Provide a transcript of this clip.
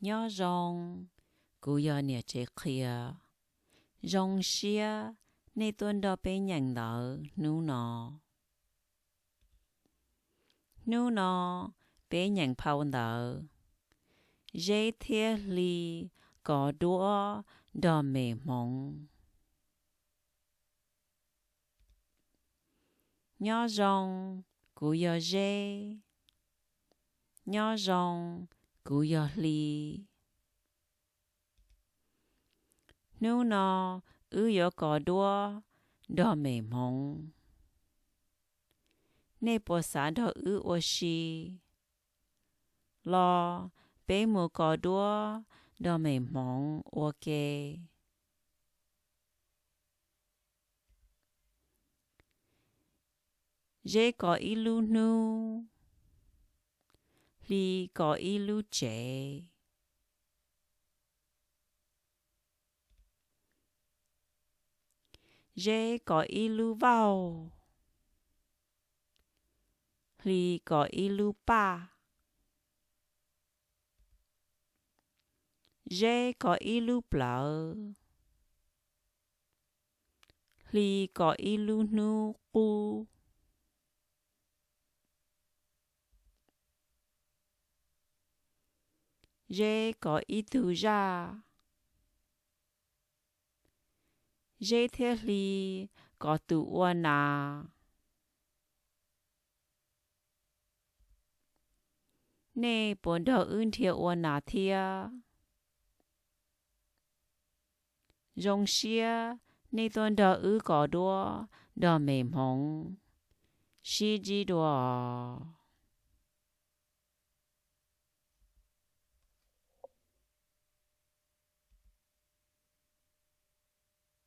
Nyob zoo, kuv yog niam tsev qhia. Zoo siab nej tuaj nrog peb nyeem ntawv hnub no. Hnub no peb nyeem phau ntawv Zeb thiab Hli kov duab nrog me hmoov. Nyob zoo, kuv yog Zeb. Nyob zoo, kuv yog Hli. Hnub no wb yuav kov duab nrog me hmoov. Nej puas xav nrog wb ua si? Los peb mus kov duab nrog me hmoov ua ke. Zeb kov ib lub hnub, Hli kov ib lub tsev. Zeb kov ib lub vaug, Hli kov ib lub paj. Zeb kov ib lub plawv, Hli kov ib lub hnub qub. Zeb kov ib tug zaj, Zeb thiab Hli kov tus ua nas. Nej puas nrog wb nrhiav ua nas thiab? Zoo siab nej tuaj nrog wb kov duab nrog me hmoov. Sib ntsib dua os.